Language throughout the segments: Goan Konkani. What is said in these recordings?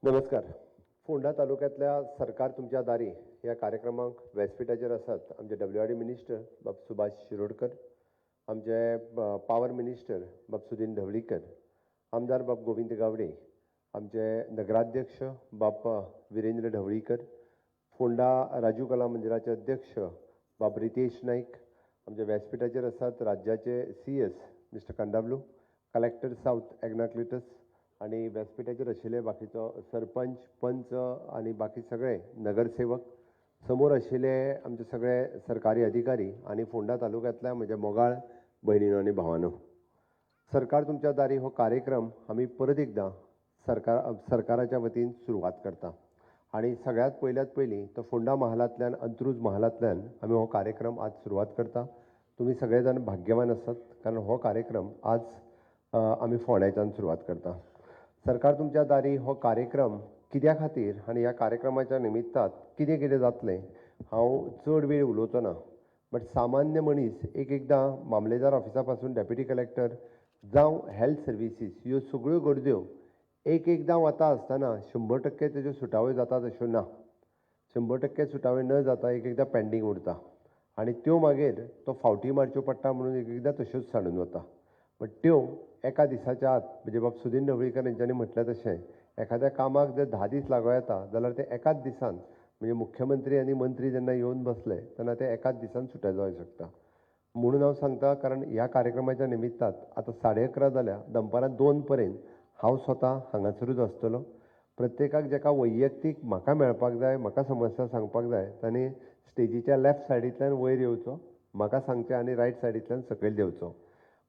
नमस्कार. फोंडा तालुक्यांतल्या सरकार तुमच्या दारी ह्या कार्यक्रमाक व्यासपिठाचेर आसात आमचे डब्ल्यूआरडी मिनिस्टर बाब सुभाष शिरोडकर, आमचे पावर मिनिस्टर बाब सुदीन ढवळीकर, आमदार बाब गोविंद गावडे, आमचे नगराध्यक्ष बाब विरेंद्र ढवळीकर, फोंडा राजू कला मंदिराचे अध्यक्ष बाब रितेश नाईक, आमच्या व्यासपिठाचेर आसात राज्याचे CS mister Kandavlu, collector south Agna Cletus आनी व्यासपिठाचेर आशिल्ले बाकीचो सरपंच, पंच आनी बाकी सगळे नगरसेवक, समोर आशिल्ले आमचे सगळे सरकारी अधिकारी आनी फोंडा तालुक्यांतल्या म्हज्या मोगाळ भयणीनो आनी भावानो, सरकार तुमच्या दारी हो कार्यक्रम आमी परत एकदां सरकाराच्या वतीन सुरवात करता आनी सगळ्यांत पयल्यात पयलीं तो फोंडा महालांतल्यान, अंत्रूज महालांतल्यान आमी हो कार्यक्रम आज सुरवात करता. तुमी सगळे जाण भाग्यवान आसात, कारण हो कार्यक्रम आज आमी फोंड्याच्यान सुरवात करता. सरकार तुमच्या दारी हो कार्यक्रम कित्या खातीर आनी ह्या कार्यक्रमाच्या निमित्तान कितें कितें जातलें हांव चड वेळ उलोवचो ना, बट सामान्य मनीस एक एकदां मामलेदार ऑफिसा पासून डेप्युटी कलेक्टर जावं हेल्थ सर्विसीस ह्यो सगळ्यो गरज्यो एक एकदां वता आसतना 100% तेज्यो सुटाव्यो जातात अश्यो ना. 100% सुटाव्यो न जाता एक एकदां पेंडींग उरता आनी त्यो मागीर तो फावटी मारच्यो पडटा म्हणून एक एकदां तश्योच सांडून वता. बट त्यो एका दिसाच्या आत, म्हणजे बाब सुदीन ढवळीकर हेंच्यांनी म्हटलें तशें एखाद्या कामाक जर 10 दीस लागूं येता जाल्यार ते एकाच दिसान, म्हणजे मुख्यमंत्री आनी मंत्री जेन्ना येवन बसले तेन्ना ते एकाच दिसान सुटे जावंक शकता. म्हणून हांव सांगता, कारण ह्या कार्यक्रमाच्या निमित्तान आतां 11:30 जाल्या, दनपारां 2 पर्यंत हांव स्वता हांगासरूच आसतलो. प्रत्येकाक जेका वैयक्तीक म्हाका मेळपाक जाय, म्हाका समस्या सांगपाक जाय, तांणी स्टेजीच्या लेफ्ट सायडींतल्यान वयर येवचो, म्हाका सांगचें आनी रायट सायडींतल्यान सकयल देंवचो.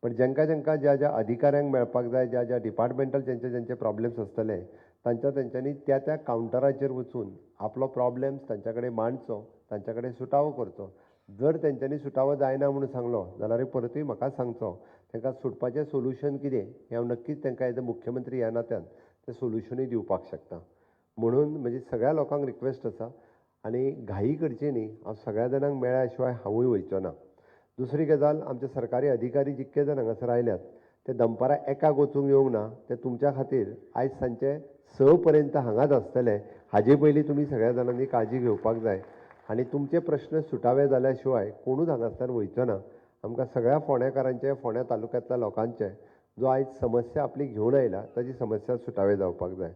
पण जेंकां जेंकां ज्या ज्या अधिकाऱ्यांक मेळपाक जाय, ज्या ज्या डिपार्टमेंटल जेंचे जेंचे प्रॉब्लेम्स आसतले तांच्या तेंच्यांनी त्या त्या कावंटराचेर वचून आपलो प्रॉब्लेम्स तांच्या कडेन मांडचो, तांच्या कडेन सुटावो करचो. जर तेंच्यांनी सुटावो जायना म्हणून सांगलो जाल्यार परतूय म्हाका सांगचो, तांकां सुटपाचें सोल्युशन कितें हें हांव नक्कीच तांकां एज अ मुख्यमंत्री ह्या नात्यान तें सोल्युशनूय दिवपाक शकता. म्हणून म्हजी सगळ्या लोकांक रिक्वेस्ट आसा आनी घाई करची न्ही, हांव सगळ्या जाणांक मेळ्ळ्या शिवाय हांवूय वयचो ना. दुसरी गजाल, आमचे सरकारी अधिकारी जितके जाण हांगासर आयल्यात ते दनपारां 1 वचूंक येवंक ना, ते तुमच्या खातीर आयज सांजचे 6 पर्यंत हांगाच आसतले. हाजे पयलीं तुमी सगळ्या जाणांनी काळजी घेवपाक जाय आनी तुमचे प्रश्न सुटावे जाल्या शिवाय कोणूच हांगासर वयचो ना. आमकां सगळ्या फोंडेकारांचे, फोंड्या तालुक्यांतल्या लोकांचे जो आयज समस्या आपली घेवन आयला ताजी समस्या सुटावे जावपाक जाय.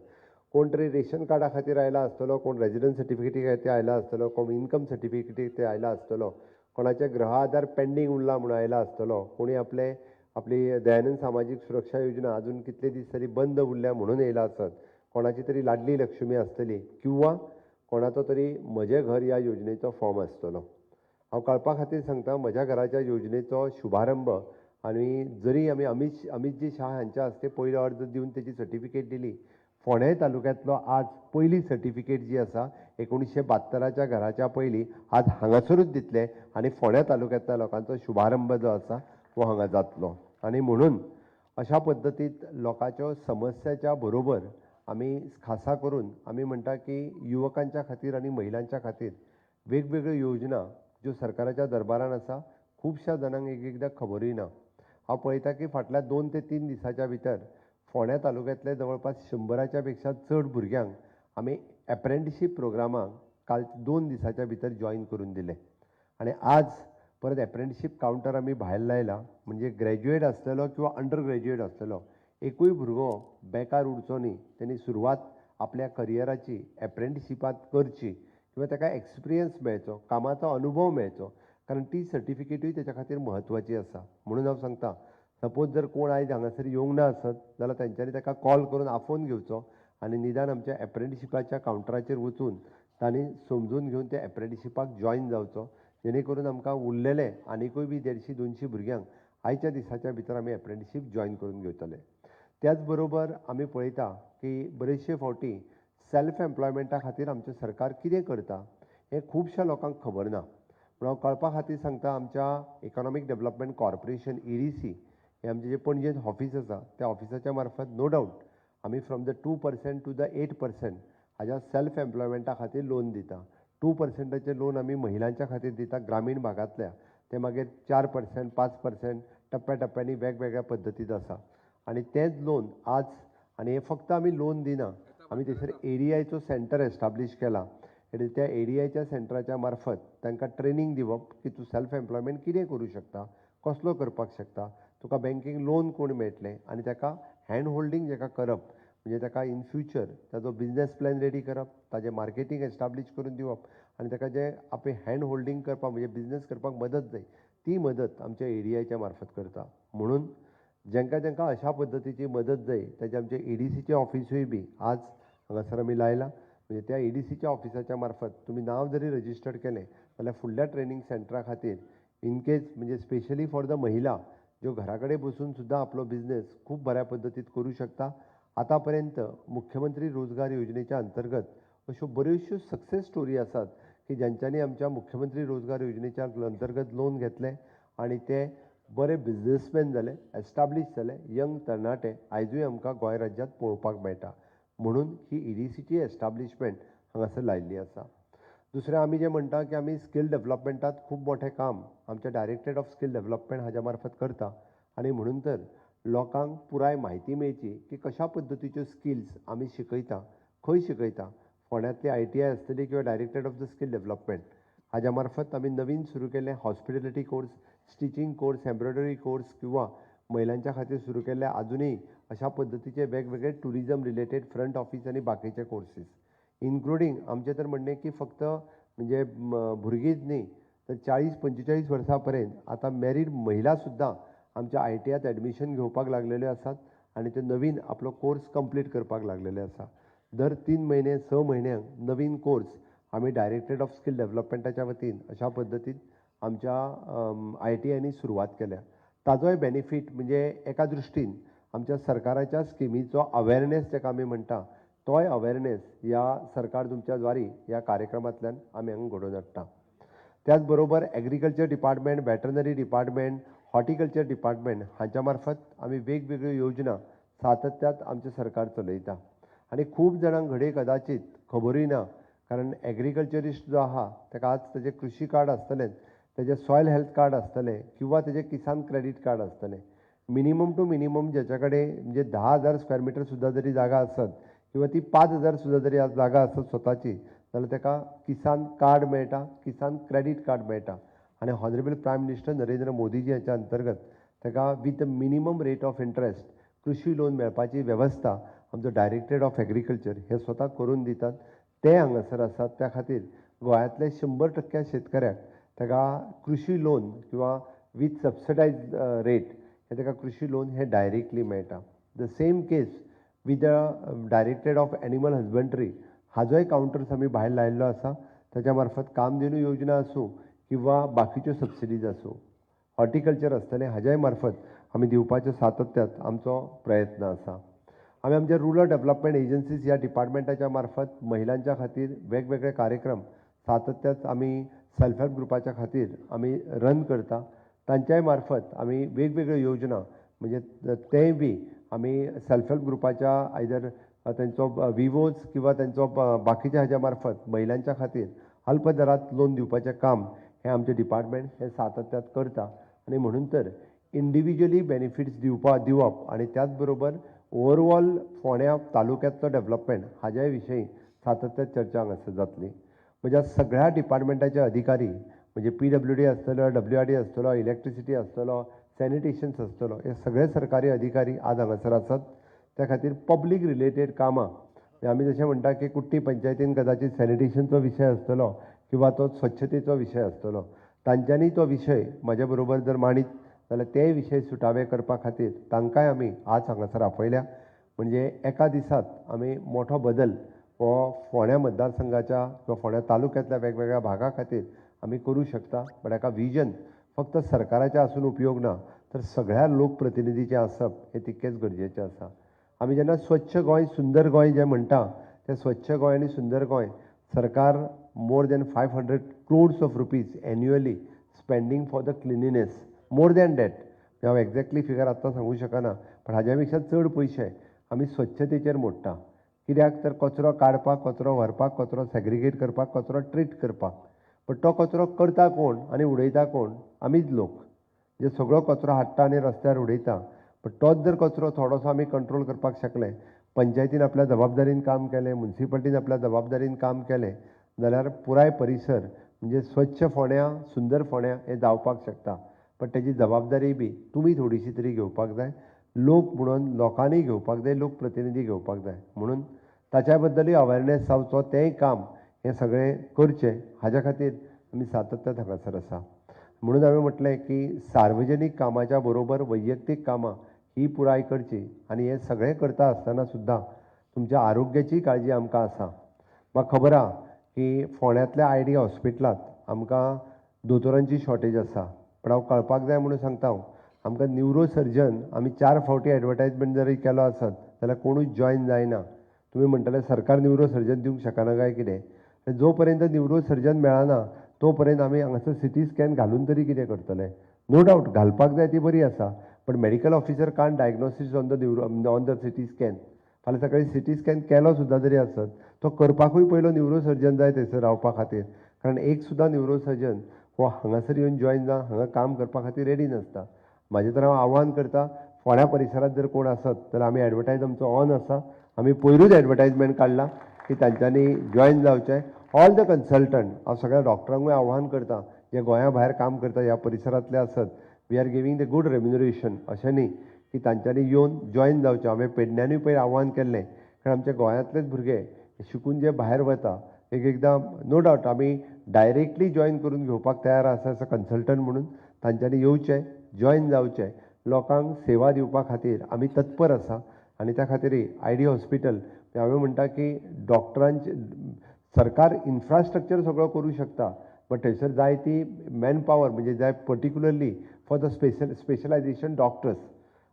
कोण तरी रेशन कार्डा खातीर आयला आसतलो, कोण रेजिडंट सर्टिफिकेटी खातीर आयला आसतलो, कोण इनकम सर्टिफिकेटी खातीर आयला आसतलो, कोणाचे गृह आधार पेंडींग उरला म्हणून आयला आसतलो, कोणी आपली दयानंद सामाजीक सुरक्षा योजना अजून कितले दीस तरी बंद उरल्या म्हणून येयला आसत, कोणाची तरी लाडली लक्ष्मी आसतली किंवा कोणाचो तरी म्हजें घर ह्या योजनेचो फॉर्म आसतलो. हांव कळपा खातीर सांगता, म्हज्या घराच्या योजनेचो शुभारंभ आनी जरी आमी अमितजी शाह हांच्या हस्ते पयलो अर्ज दिवन तेजी सर्टिफिकेट दिली, फोंडें तालुक्यांतलो आज पयली सर्टिफिकेट जी आसा 1972 घराच्या पयलीं आज हांगासरूच दितले आनी फोंड्या तालुक्यांतल्या लोकांचो शुभारंभ जो आसा तो हांगा जातलो. आनी म्हणून अशा पद्दतीत लोकांच्यो समस्याच्या बरोबर आमी खासा करून आमी म्हणटा की युवकांच्या खातीर आनी महिलांच्या खातीर वेगवेगळ्यो योजना ज्यो सरकाराच्या दरबारान आसा, खुबश्या जाणांक एक एकदां खबरूय ना. हांव पळयता की फाटल्या 2 ते 3 दिसाच्या भितर फोंड्या तालुक्यांतले जवळपास 100 पेक्षा चड भुरग्यांक आमी एप्रेंटिशीप प्रोग्रामाक काल 2 दिसाच्या भितर जॉयन करून दिले आनी आज परत एप्रेंटिशीप कावंटर आमी भायर लायला. म्हणजे ग्रॅज्युएट आसतलो किंवा अंडर ग्रॅज्युएट आसतलो एकूय भुरगो बेकार उरचो न्ही, तेणी सुरवात आपल्या करियराची एप्रेंटिशिपांत करची किंवा ताका एक्सपिरियन्स मेळचो, कामाचो अनुभव मेळचो, कारण ती सर्टिफिकेटूय तेच्या खातीर म्हत्वाची आसा. म्हणून हांव सांगता, सपोज जर कोण आयज हांगासर येवंक ना आसत जाल्यार तेंच्यांनी ताका कॉल करून आफोवन घेवचो आनी निदान आमच्या एप्रेंटिशिपाच्या कावंटराचेर वचून तांणी समजून घेवन त्या एप्रेंटिशिपाक जॉयन जावचो, जेणे करून आमकां उरलेले आनिकूय बी 150-200 भुरग्यांक आयच्या दिसाच्या भितर आमी एप्रेंटिशीप जॉयन करून घेवतले. त्याच बरोबर आमी पळयता की बरेचशे फावटी सेल्फ एम्प्लॉयमेंटा खातीर आमचें सरकार कितें करता हें खुबश्या लोकांक खबर ना. पूण हांव कळपा खातीर सांगता, आमच्या इकॉनॉमीक डेवलपमेंट कॉर्पोरेशन EDC हें आमचें जें पणजेंत ऑफीस आसा त्या ऑफिसाच्या मार्फत नो डावट आमी from the 2% to the 8% हाज्या सेल्फ एम्प्लॉयमेंटा खातीर लोन दिता. 2%चें लोन आमी महिलांच्या खातीर दिता ग्रामीण भागांतल्या, ते मागीर 4% 5% टप्प्या टप्प्यांनी वेगवेगळ्या पद्दतींत आसा आनी तेंच लोन आज, आनी हें फक्त आमी लोन दिना, आमी थंयसर एडीआयचो सेंटर एस्टाब्लीश केला. आनी त्या एडीआयच्या सेंटराच्या मार्फत तांकां ट्रेनींग दिवप की तूं सेल्फ एम्प्लॉयमेंट कितें करूं शकता, कसलो करपाक शकता, तुका बँकींग लोन कोण मेळटलें आनी ताका हँड होल्डींग जेका करप, म्हणजे ताका इन फ्युचर ताजो बिजनेस प्लॅन रेडी करप, ताजें मार्केटींग एस्टाब्लीश करून दिवप आनी ताका जें आपलें हँड होल्डींग करपाक म्हणजे बिजनेस करपाक मदत जाय ती मदत आमच्या एडीआयच्या मार्फत करता. म्हणून जेंकां जेंकां अशा पद्दतीची मदत जाय ताजे आमचे एडीसीचे ऑफिसूय बी आज हांगासर आमी लायला. म्हणजे त्या एडीसीच्या ऑफिसाच्या मार्फत तुमी नांव जरी रजिस्टर्ड केलें जाल्यार फुडल्या ट्रेनींग सेंटरा खातीर इनकेज म्हणजे स्पेशली फॉर the महिला ज्यो घरा कडेन बसून सुद्दां आपलो बिजनेस खूब बऱ्या पद्दतीन करूं शकता. आतां पर्यंत मुख्यमंत्री रोजगार योजनेच्या अंतर्गत अश्यो बऱ्योचश्यो सक्सेस स्टोरी आसात की ज्यांच्यांनी आमच्या मुख्यमंत्री रोजगार योजनेच्या अंतर्गत लोन घेतलें आनी ते बरे बिजनेसमॅन जाले, एस्टाब्लीश जाले, यंग तरणाटे आयजूय आमकां गोंय राज्यांत पळोवपाक मेळटा. म्हणून ही ईडीसीची एस्टाब्लिशमेंट हांगासर लायिल्ली आसा. दुसरें आमी जें म्हणटा की आमी स्कील डेवलपमेंटात खूब मोठें काम आमच्या डायरेक्टरेट ऑफ स्कील डेवलपमेंट हाज्या मार्फत करता आनी म्हणून तर लोकांक पुराय म्हायती मेळची की कशा पद्दतीच्यो स्किल्स आमी शिकयता, खंय शिकयता. फोंड्यांतली ITI आसतली किंवा directorate of the skill development हाज्या मार्फत आमी नवीन सुरू केल्लें hospitality course, stitching course, embroidery course किंवा महिलांच्या खातीर सुरू केल्ले आजुनूय अशा पद्दतीचे वेगवेगळे टुरिजम रिलेटेड फ्रंट ऑफीस आनी बाकीचे कोर्सीस इन्क्लुडींग आमचें तर म्हणणें की फक्त म्हणजे भुरगींच न्ही तर 40-45 वर्सां पर्यंत आतां मॅरीड महिला सुद्दां आमच्या ITIत एडमिशन घेवपाक लागलेल्यो आसात आनी त्यो नवीन आपलो कोर्स कंप्लीट करपाक लागलेले आसा. दर 3 म्हयने 6 म्हयन्यांक नवीन कोर्स आमी डायरेक्टरेट ऑफ स्कील डेवलपमेंटाच्या वतीन अशा पद्दतीन आमच्या ITIनी सुरवात केल्या. ताजोय बेनिफीट म्हणजे एका दृश्टीन आमच्या सरकाराच्या स्किमीचो अवेरनेस जाका आमी म्हणटा तोय अवेरनेस ह्या सरकार तुमच्या द्वारी ह्या कार्यक्रमांतल्यान आमी हांगा घडोवन हाडटा. त्याच बरोबर agriculture department, veterinary department, horticulture department हांच्या मार्फत आमी वेगवेगळ्यो योजना सातत्यात आमचें सरकार चलयता. आनी खूब जाणांक घडये कदाचीत खबरूय ना, कारण एग्रीकल्चरिस्ट जो आहा ताका आज ताजें कृशी कार्ड आसतलेंच, ताजें सॉयल हेल्थ कार्ड आसतलें किंवा ताजें किसान क्रेडीट कार्ड आसतलें. मिनिमम टू मिनिमम ज्याच्या कडेन म्हणजे 10,000 स्क्वेअर मिटर सुद्दां जरी जागा आसत किंवा ती 5,000 सुद्दां जरी आज जागा आसत स्वताची जाल्यार ताका किसान कार्ड मेळटा, किसान क्रेडीट कार्ड मेळटा. आनी honourable prime minister Narendra Modiji हांच्या अंतर्गत ताका with minimum rate of interest कृशी लोन मेळपाची वेवस्था आमचो डायरेक्टरेट ऑफ एग्रीकल्चर हे स्वता करून दितात. ते हांगासर आसात. त्या खातीर गोंयांतले 100% शेतकऱ्याक ताका कृशी लोन किंवा विथ सबसिडायज रेट हे ताका कृशी लोन हे डायरेक्टली मेळटा. The same case with the directorate of animal husbandry हाजोय counters आमी भायर लायिल्लो आसा. ताच्या मार्फत कामधेनू योजना आसूं किंवा बाकीच्यो सबसिडीज आसूं, हॉर्टिकल्चर आसतलें हाज्याय मार्फत आमी दिवपाचो सातत्यात आमचो प्रयत्न आसा. आमी आमच्या रुरल डेवलपमेंट एजन्सीज ह्या डिपार्टमेंटाच्या मार्फत महिलांच्या खातीर वेगवेगळे कार्यक्रम सातत्यात आमी सेल्फ हेल्प ग्रुपाच्या खातीर आमी रन करता. तांच्याय मार्फत आमी वेगवेगळ्यो योजना म्हणजे तेय बी आमी सेल्फ हेल्प ग्रुपाच्या आयदर तांचो विवोज किंवा तांचो बाकीच्या हाज्या मार्फत महिलांच्या खातीर अल्प दरांत लोन दिवपाचें काम हें आमचें डिपार्टमेंट हें सातत्यात करता. आनी म्हणून तर इंडिविज्युअली बेनिफिट्स दिवप आनी त्याच बरोबर ओवरऑल फोंड्या तालुक्यांतलो डेवलपमेंट हाज्या विशयी सातत्यात चर्चा हांगासर जातली. म्हणजे सगळ्या डिपार्टमेंटाचे अधिकारी म्हणजे PWD आसतलो, WRD आसतलो, इलेक्ट्रिसिटी आसतलो, सॅनिटेशन्स आसतलो, हे सगळे सरकारी अधिकारी आज हांगासर आसात. त्या खातीर पब्लीक रिलेटेड कामां आमी जशें म्हणटा की कुट्टी पंचायतीन कदाचित सॅनिटेशनचो विशय आसतलो किंवा तो स्वच्छतेचो विशय आसतलो, तांच्यांनी तो विशय म्हाज्या बरोबर जर मांडीत जाल्यार ते विशय सुटावे करपा खातीर तांकांय आमी आज हांगासर आपयल्या. म्हणजे एका दिसात आमी मोठो बदल हो फोंड्या मतदारसंघाच्या किंवा फोंड्या तालुक्यांतल्या वेगवेगळ्या भागा खातीर आमी करूं शकता. बट एका विजन फक्त सरकाराचें आसून उपयोग ना, तर सगळ्या लोकप्रतिनिधीचें आसप हें तितकेंच गरजेचें आसा. आमी जेन्ना स्वच्छ गोंय सुंदर गोंय जें म्हणटा तें स्वच्छ गोंय आनी सुंदर गोंय सरकार more than 500 crores of rupees annually spending for the cleanliness, more than that. हांव एक्झॅक्टली फिगर आत्तां सांगूं शकना, पण हाज्या पेक्षा चड पयशे आमी स्वच्छतेचेर मोडटा. कित्याक तर कचरो काडपाक, कचरो व्हरपाक, कचरो सेग्रिगेट करपाक, कचरो ट्रीट करपाक. पण तो कचरो करता कोण आनी उडयता कोण? आमीच लोक जे सगळो कचरो हाडटा आनी रस्त्यार उडयता. पण तोच जर कचरो थोडोसो आमी कंट्रोल करपाक शकले पंचायतीन आपल्या जबाबदारीन काम केलें, मुन्सिपाल्टीन आपल्या जबाबदारीन काम केलें जाल्यार पुराय परिसर म्हणजे स्वच्छ फोंड्या, सुंदर फोंड्या हें जावपाक शकता. पण तेजी जबाबदारी बी तुमी थोडीशी तरी घेवपाक जाय. लोक म्हणून लोकांनी घेवपाक जाय, लोकप्रतिनिधी घेवपाक जाय. म्हणून ताच्या बद्दलूय अवेरनेस जावचो, तेंय काम हें सगळें करचें हाज्या खातीर आमी सातत्यान हांगासर आसा. म्हणून हांवें म्हटलें की सार्वजनीक कामाच्या बरोबर वैयक्तीक कामां ही पुराय करची आनी हें सगळें करता आसतना सुद्दां तुमच्या आरोग्याची काळजी आमकां आसा. म्हाका खबर आहा की फोंड्यांतल्या I D हॉस्पिटलांत आमकां दोतोरांची शॉर्टेज आसा, पण हांव कळपाक जाय म्हणून सांगता, हांव आमकां न्युरो सर्जन आमी 4 फावटी एडवर्टायजमेंट जरी केलो आसत जाल्यार कोणूच जॉयन जायना. तुमी म्हणटले सरकार न्युरो सर्जन दिवंक शकना काय कितें? जो पर्यंत न्युरो सर्जन मेळना तो पर्यंत आमी हांगासर सिटी स्कॅन घालून तरी कितें करतले? नो डावट घालपाक जाय ती बरी आसा, पण medical officer can't diagnosis on the neuro on the CT scan. फाल्यां सकाळी सिटी स्कॅन केलो सुद्दां जरी आसत तो करपाकूय पयलो न्युरो सर्जन जाय थंयसर रावपा खातीर, कारण एक सुद्दां न्युरो सर्जन हो हांगासर येवन जॉयन जावन हांगा काम करपा खातीर रेडी नासता. म्हाजें तर हांव आव्हान करता, फोंड्या परिसरांत जर कोण आसत जाल्यार आमी एडवर्टायज आमचो ऑन आसा, आमी पयरूच एडवर्टायजमेंट काडला की तांच्यांनी जॉयन जावचें. ऑल the consultant, हांव सगळ्या डॉक्टरांकूय आव्हान करता जे गोंया भायर काम करता ह्या परिसरांतले आसत, we are giving the good remuneration, अशें न्ही की तांच्यांनी येवन जॉयन जावचें. हांवें पेडण्यानूय पयर आव्हान केल्लें, कारण आमच्या गोंयांतलेच भुरगे शिकून जे भायर वता एक एकदां नो डावट आमी डायरेक्टली जॉयन करून घेवपाक तयार आसा एज अ कन्सल्टंट म्हणून, तांच्यांनी येवचें, जॉयन जावचें, लोकांक सेवा दिवपा खातीर आमी तत्पर आसा. आनी त्या खातीरय I D hospital हांवें म्हणटा की डॉक्टरांचे सरकार इन्फ्रास्ट्रक्चर सगळो करूं शकता, बट थंयसर जाय ती मॅन पावर म्हणजे जाय particularly for the specialization doctors.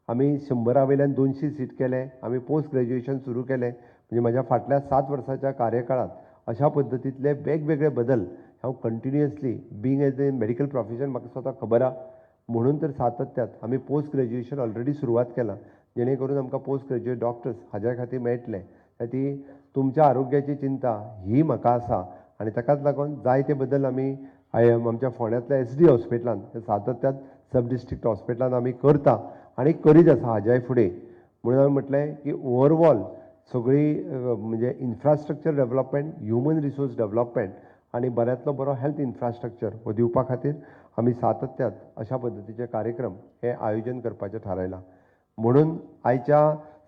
आमी 100 वयल्यान 200 सीट केले, आमी पोस्ट ग्रॅज्युएशन सुरू केलें. म्हणजे म्हाज्या फाटल्या 7 वर्साच्या कार्यकाळांत अशा पद्दतींतले वेगवेगळे बदल हांव continuously being as a medical profession म्हाका स्वता खबर आहा, म्हणून तर सातत्यात आमी पोस्ट ग्रॅज्युएशन ऑलरेडी सुरवात केलां, जेणे करून आमकां पोस्ट ग्रॅज्युएट डॉक्टर्स हाज्या खातीर मेळटले. ती तुमच्या आरोग्याची चिंता ही म्हाका आसा आनी ताकाच लागून जायते बदल आमी आमच्या फोंड्यांतल्या एस डी हॉस्पिटलान सातत्यान सब डिस्ट्रिक्ट हॉस्पिटलान आमी करता आनी करीत आसा हाज्याय फुडें. म्हणून हांवें म्हटलें की ओवरऑल सगळी म्हणजे infrastructure development, human resource development आनी बऱ्यांतलो बरो हेल्थ इन्फ्रास्ट्रक्चर हो दिवपा खातीर आमी सातत्यात अशा पद्दतीचे कार्यक्रम हे आयोजन करपाचें थारायलां. म्हणून आयच्या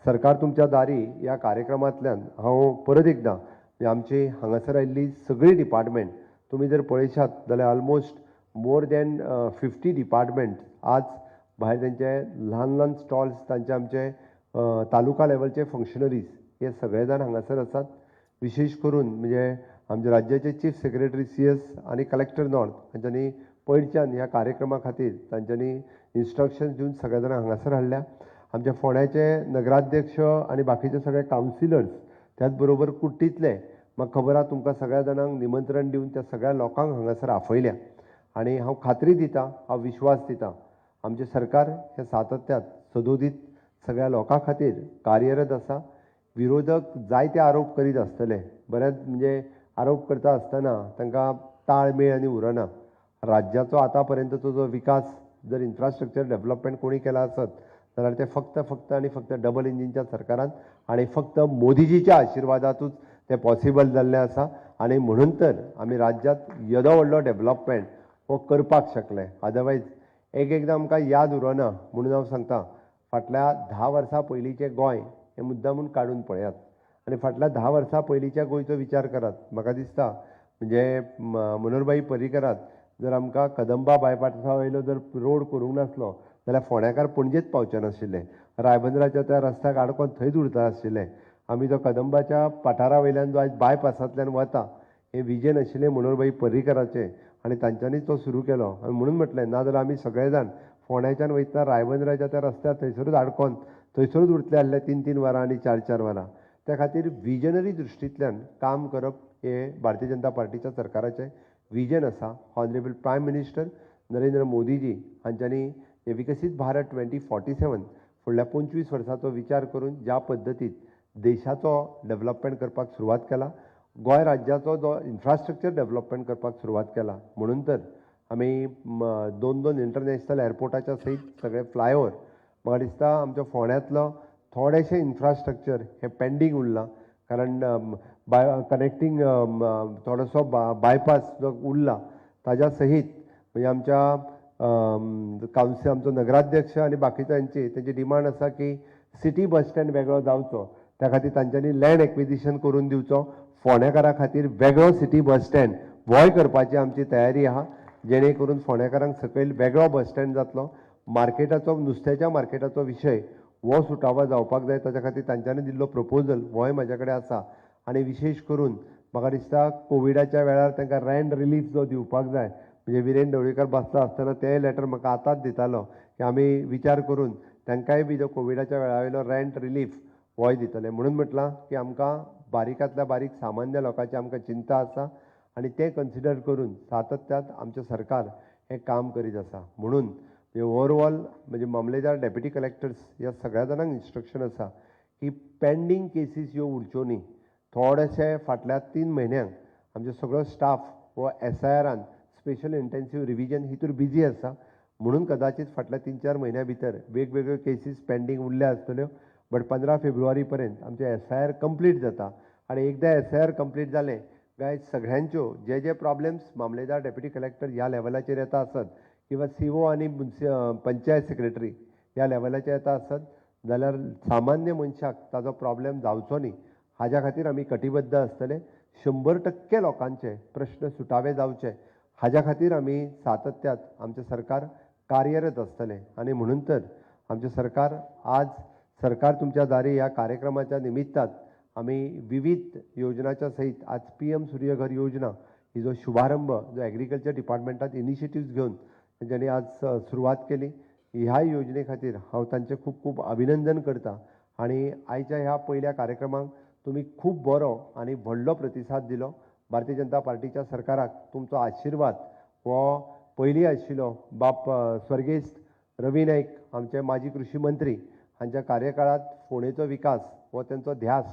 सरकार तुमच्या दारी ह्या कार्यक्रमांतल्यान हांव परत एकदां म्हणजे आमची हांगासर आयिल्ली सगळी डिपार्टमेंट तुमी जर पळयशात जाल्यार ऑलमोस्ट मोर दॅन 50 डिपार्टमेंट आज भायर तेंचे ल्हान ल्हान स्टॉल्स, तांचे आमचे तालुका लेवलचे फंक्शनरीज हे सगळे जाण हांगासर आसात. विशेश करून म्हणजे आमच्या राज्याचे चीफ सेक्रेटरी CS आनी कलेक्टर नॉर्थ हांच्यांनी पयरच्यान ह्या कार्यक्रमा खातीर तांच्यांनी इन्स्ट्रक्शन्स दिवन सगळे जाणां हांगासर हाडल्या. आमच्या फोंड्याचे नगराध्यक्ष आनी बाकीचे सगळे कावन्सिलर्स, त्याच बरोबर कुर्टींतले म्हाका खबर आहा तुमकां सगळ्या जाणांक निमंत्रण दिवन त्या सगळ्या लोकांक हांगासर आफयल्या आनी हांव खात्री दिता, हांव विश्वास दिता, आमचें सरकार हें सातत्यात सदोदीत सगळ्या लोकां खातीर कार्यरत आसा. विरोधक जायते आरोप करीत आसतले, बऱ्याच म्हणजे आरोप करता आसतना तांकां ताळमेळ आनी उरना. राज्याचो आतां पर्यंतचो जो विकास जर इन्फ्रास्ट्रक्चर डेवलपमेंट कोणी केला आसत जाल्यार ते फक्त फक्त आनी फक्त डबल इंजिनच्या सरकारान आनी फक्त मोदीजीच्या आशिर्वादातूच तें पॉसिबल जाल्लें आसा. आनी म्हणून तर आमी राज्यांत येदो व्हडलो डेवलपमेंट हो करपाक शकले. अदरवायज एक एकदां आमकां याद उरना. म्हणून हांव सांगता, फाटल्या 10 वर्सां पयलींचें गोंय हें मुद्दामून काडून पळयात आनी फाटल्या 10 वर्सां पयलींच्या गोंयचो विचार करात. म्हाका दिसता म्हणजे मनोहरभाई पर्रीकरात जर आमकां कदंबा बायपासा वयलो जर रोड करूंक नासलो जाल्यार फोंड्याकार पणजेच पावचे नाशिल्ले, रायबंदराच्या त्या रस्त्याक आडकोन थंयच उरता आशिल्ले. आमी जो कदंबाच्या पठारा वयल्यान जो आयज बायपासांतल्यान वता, हें विजन आशिल्लें मनोहरभाई पर्रीकराचें आनी तांच्यांनीच तो सुरू केलो. आनी म्हणून म्हटलें, नाजाल्यार आमी सगळे जाण फोंड्याच्यान वयतना रायबंदराच्या त्या रस्त्यार थंयसरूच आडकोन थंयसरूच उरतले आसले 3-3 वरां आनी 4-4 वरां. त्या खातीर विजनरी दृश्टींतल्यान काम करप हें भारतीय जनता पार्टीच्या सरकाराचें विजन आसा. ऑनरेबल प्रायम मिनिस्टर नरेंद्र मोदीजी हांच्यांनी हे विकसीत भारत 2047 फुडल्या 25 वर्साचो विचार करून ज्या पद्दतीन देशाचो डेवलपमेंट करपाक सुरवात केला, गोंय राज्याचो जो इन्फ्रास्ट्रक्चर डेवलपमेंट करपाक सुरवात केला, म्हणून तर आमी 2-2 इंटरनॅशनल एअरपोर्टाच्या सयत सगळे फ्लायओवर, म्हाका दिसता आमच्या फोंड्यांतलो थोडो थोडेशें इन्फ्रास्ट्रक्चर हें पेंडींग उरलां, कारण बाय कनेक्टींग थोडोसो बायपास जो उरला ताज्या सहीत म्हणजे आमच्या कावन्सिल आमचो नगराध्यक्ष आनी बाकीच्यांची तेंची डिमांड आसा की सिटी बस स्टँड वेगळो जावचो, त्या खातीर तांच्यांनी लँड एक्विजिशन करून दिवचो. फोंडेकारां खातीर वेगळो सिटी बस स्टँड होय करपाची आमची तयारी आहा, जेणे करून फोंडेकारांक सकयल वेगळो बस स्टँड जातलो. मार्केटाचो, नुस्त्याच्या मार्केटाचो विशय हो सुटावो जावपाक जाय, ताच्या खातीर तांच्यांनी दिल्लो प्रपोजल होय म्हाज्या कडेन आसा. आनी विशेश करून म्हाका दिसता कोविडाच्या वेळार तांकां रेंट रिलीफ जो दिवपाक जाय, म्हणजे विरेन ढवळीकर बसता आसतना तेय लेटर म्हाका आतांच दितालो की आमी विचार करून तांकांय बी जो कोविडाच्या वेळा वयलो रेंट रिलीफ होय दितले. म्हणून म्हटलां की आमकां बारीकांतल्या बारीक सामान्य लोकांची आमकां चिंता आसा आनी तें कन्सिडर करून सातत्यात आमचें सरकार हें काम करीत आसा. म्हणून म्हणजे ओवरऑल म्हणजे मामलेदार, डेप्युटी कलेक्टर्स ह्या सगळ्या जाणांक इन्स्ट्रक्शन आसा की पेंडींग केसीस ह्यो उरच्यो न्ही. थोडेशे फाटल्या 3 म्हयन्यांक आमचो सगळो स्टाफ हो एसआयआरान स्पेशल इंटेन्सीव रिविजन हितूर बिजी आसा, म्हणून कदाचित फाटल्या 3-4 म्हयन्या भितर वेगवेगळ्यो केसीस पेंडींग उरल्या आसतल्यो. बट 15 फेब्रुवारी पर्यंत आमचें एसआयआर कंप्लीट जाता आनी एकदां एसआयआर कंप्लीट जालें काय सगळ्यांच्यो जे जे प्रॉब्लेम्स मामलेदार, डेप्युटी कलेक्टर ह्या लेवलाचेर येता आसत किंवा सीओ आनी पंचायत सेक्रेटरी ह्या लेवलाचेर येता आसत जाल्यार सामान्य मनशाक ताजो प्रॉब्लेम जावचो न्ही हाज्या खातीर आमी कटिबद्ध आसतले. 100% लोकांचे प्रश्न सुटावे जावचे हाज्या खातीर आमी सातत्यात आमचें सरकार कार्यरत आसतलें. आनी म्हणून तर आमचें सरकार आज सरकार तुमच्या दारी ह्या कार्यक्रमाच्या निमित्तान आमी विविध योजनाच्या सहित आज PM Surya Ghar योजना ही जो शुभारंभ जो एग्रीकल्चर डिपार्टमेंटात इनिशिएटिव्स घेवन तेंच्यांनी आज सुरवात केली, ह्या योजने खातीर हांव तांचें खूब खूब अभिनंदन करता. आनी आयच्या ह्या पयल्या कार्यक्रमाक तुमी खूब बरो आनी व्हडलो प्रतिसाद दिलो. भारतीय जनता पार्टीच्या सरकाराक तुमचो आशिर्वाद हो पयलीं आशिल्लो. बाप स्वर्गेस्त रवी नायक आमचे माजी कृशी मंत्री हांच्या कार्यकाळांत फोंडेचो विकास हो तेंचो ध्यास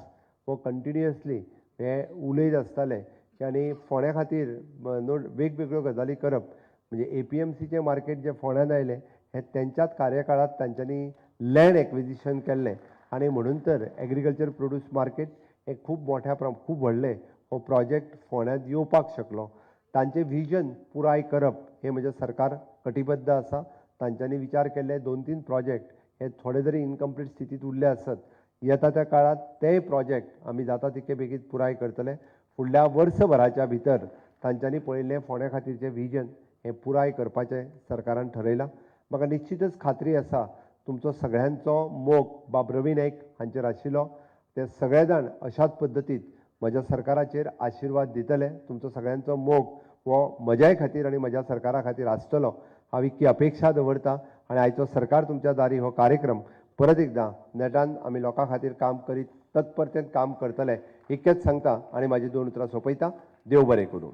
हो कंटिन्युअसली हे उलयत आसताले की आनी फोंड्या खातीर वेगवेगळ्यो गजाली करप म्हणजे एपीएमसीचें मार्केट जें फोंड्यान आयलें हें तेंच्याच कार्यकाळांत तांच्यांनी लँड एक्विजिशन केल्लें आनी म्हणून तर एग्रीकल्चर प्रोड्यूस मार्केट हें खूब मोठ्या खूब व्हडलें हो प्रोजेक्ट फोंड्यांत येवपाक शकलो. तांचें विजन पुराय करप हें म्हजें सरकार कटिबद्ध आसा. तांच्यांनी विचार केल्ले 2-3 प्रोजेक्ट हे थोडे जरी इनकम्प्लीट स्थितींत उरले आसत, येता त्या काळांत तेय प्रोजेक्ट आमी जाता तितके बेगीन पुराय करतले. फुडल्या वर्सभराच्या भितर तांच्यांनी पळयल्लें फोंड्या खातीरचें विजन हें पुराय करपाचें सरकारान ठरयलां. म्हाका निश्चितच खात्री आसा तुमचो सगळ्यांचो मोग बाब रवी नायक हांचेर आशिल्लो, ते सगळे जाण अशाच पद्दतीन म्हज्या सरकाराचेर आशिर्वाद दितले. तुमचो सगळ्यांचो मोग हो म्हज्याय खातीर आनी म्हज्या सरकारा खातीर आसतलो हांव इतकी अपेक्षा दवरता. आनी आयचो सरकार तुमच्या दारी हो कार्यक्रम परत एकदां नेटान आमी लोकां खातीर काम करीत तत्परतेन काम करतले इतकेंच सांगता आनी म्हाजी 2 उतरां सोंपयता. देव बरें करूं.